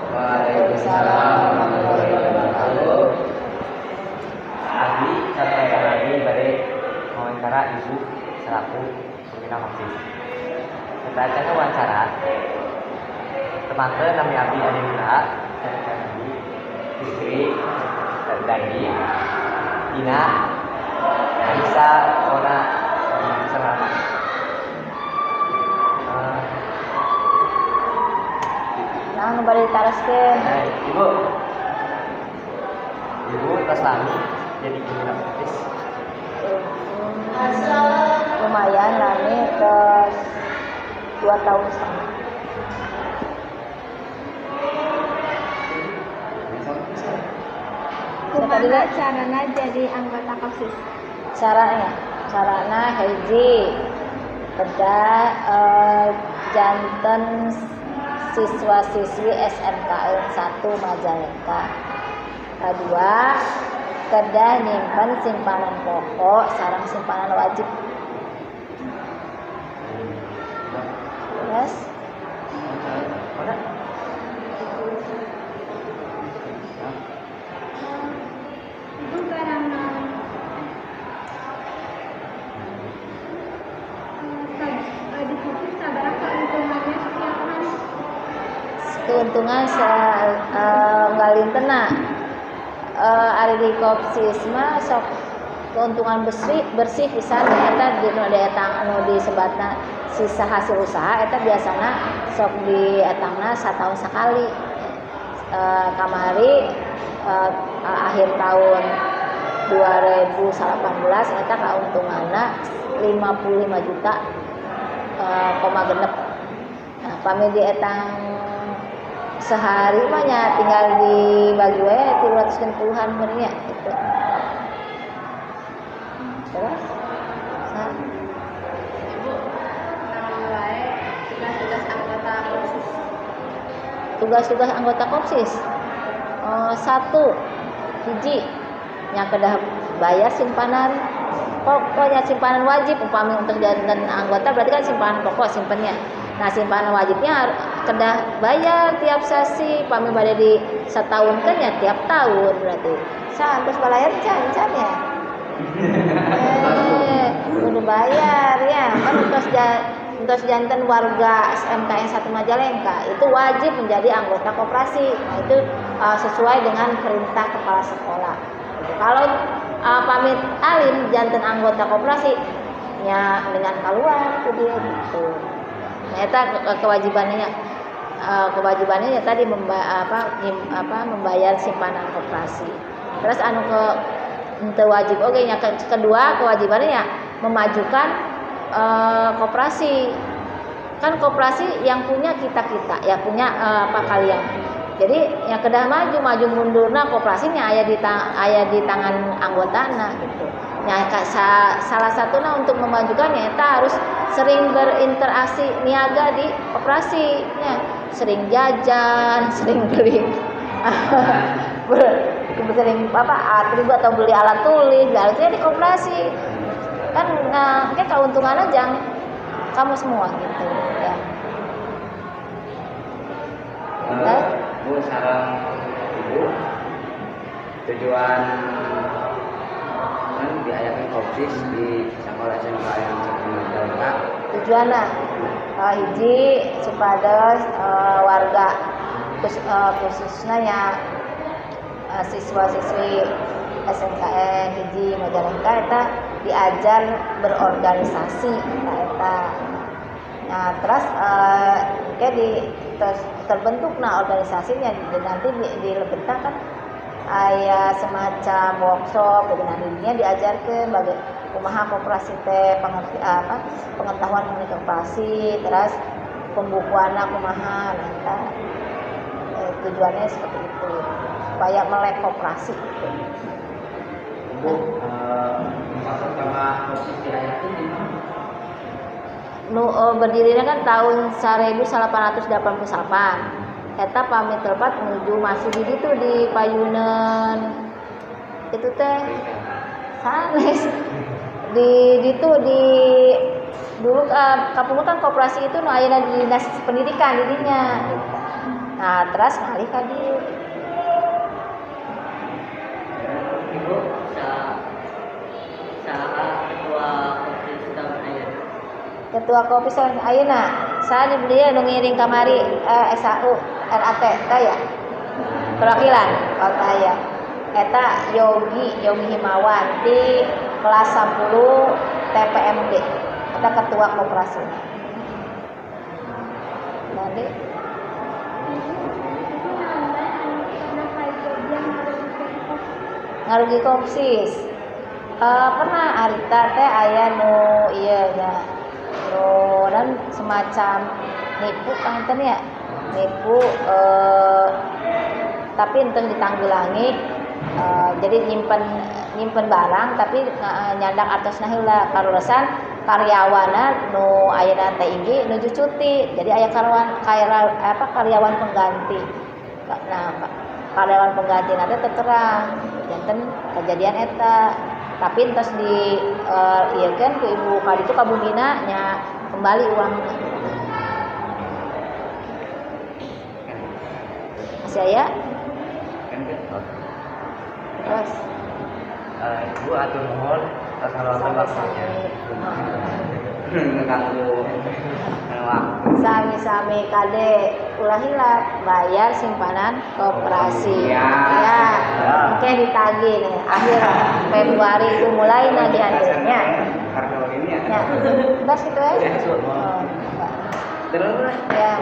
Waalaikumsalam warahmatullahi wabarakatuh. Abdi sateuacan abdi bade wawancara Ibu selaku pembina Kopsis. Sateuacan wawancara. Tepangkeun, nami abdi Adi Nugraha, sateuacan abdi Fitri Dagi, Dina, Anissa, Ona, sama. Nah, nu bade ditaroskeun? Ibu, Ibu tos lami jadi pembina Kopsis? Lumayan lami, terus 2,5 tahun. Kumaha carana jadi anggota Kopsis? Caranya, carana hiji kedah janten siswa-siswi SMKN 1 Majalengka. Kedua, kedah nyimpen simpanan pokok sareng simpanan wajib. Terus? Ona? Ibu barang naon? Di Kopsis sabaraha keuntungannya setiap hari? Keuntungan unggal dintena, ari di Kopsis mah sok keuntungan bersih bersih pisan eta di nu dietang, anu disebatna sisa hasil usaha, eta biasana sok dietangna satahun sakali. Kamari akhir tahun 2018 eta keuntunganna 55 juta koma genep. Nah, pami dietang sehari mah nya tinggal dibagi wae 360-an meureun nya gitu. Terus? Sa? Ibu, naon wae tugas-tugas anggota Kopsis? Tugas-tugas anggota Kopsis. Oh, satu, hiji nya kedah bayar simpanan pokoknya, simpanan wajib. Upami untuk janten anggota berarti kan simpanan pokok simpennya. Nah, simpanan wajibnya kedah bayar tiap sesi. Pami bade di setahun kan ya tiap tahun berarti. Sa terus bayar can can ya, kudu bayar ya kan. Untuk janten warga SMKN 1 Majalengka itu wajib menjadi anggota koperasi. Nah, itu sesuai dengan perintah kepala sekolah. Gitu. Kalau pami alim janten anggota koperasi nya dengan keluar itu dia gitu. Nah, itu kewajibannya, kewajibannya ya tadi apa, apa, membayar simpanan koperasi. Terus anu ke ente wajib oke nya, kedua kewajibannya ya memajukan koperasi. Kan koperasi yang punya kita kita ya, punya apa, kalian. Jadi yang kedah maju maju mundurna koperasinya aya di tangan anggotana gitu. Nah, salah satunya untuk memajukannya kita harus sering berinteraksi niaga di koperasi ya, sering jajan, sering beli, sering apa, atribut atau beli alat tulis, beli alat tulis di koperasi kan. Nah, mungkin keuntungannya jangan kamu semua gitu ya. Bu sareng Ibu, tujuan kan diayakan Kopsis di sekolah SMKN 1 Majalengka? Tujuannya, hiji supados warga khususnya ya siswa-siswi SMKN 1 Majalengka eta diajar berorganisasi. Nah, eta, nah, terus kayak di terus terbentuk, nah, organisasinya nanti di lebetna kan aya semacam workshop gitu. Nah, dirinya diajarkan bagi kumaha koperasi teh, pengerti apa, pengetahuan mengenai koperasi, terus pembukuanna kumaha. Nah, eta, tujuannya seperti itu supaya melek koperasi gitu. Bu, pas pertama Kopsis diayakeun di mana? Nu berdirinya kan tahun 1888 eta pami tepat menuju masih di ditu di payunan itu teh sanes di ditu di dulu kapungkur kan koperasi itu nu ayeuna di dinas pendidikan didinya gitu. Nah, terus ngalih ka dieu. Ibu, saha ketua Kopsis tahun ayeuna? Ketua Kopsis tahun ayeuna, saha di dieu nu ngiring kamari SAU RAT tah ya? Perwakilan, oh tah ya. Eta Yogi, Yogi Himawan di kelas 10 TPMD. Eta ketua koperasi. Nanti Ibu naon bae anu pernah kajadian ngarugikeun Kopsis? Ngarugi Kopsis. Pernah harita teh aya nu ieu nya, nu dan semacam nipu panginten ya, nipu tapi henteu ditanggulangi, jadi nyimpen nyimpen barang tapi nyandak artosna heula. Karulesan karyawanna nu ayeuna teh inggi nuju cuti, jadi aya karyawan apa karyawan pengganti. Nah, karyawan pengganti nanti terang janten kejadian eta, tapi entos di ieu kan ku ibu ka ditu ka bumina nya kembali uangnya. Masih aya? Terus. Ibu atur nuhun atas ngaluangkeun waktunya. Ngeganggu waktu. Sami-sami, kade ulah hilap bayar simpanan koperasi. Ya. Ya. Oke, ditagih nih akhir Februari itu mulai nagihannya. Karena ini ya. Ya. Bas gitu ya. Ya, Oh, terus. Ya.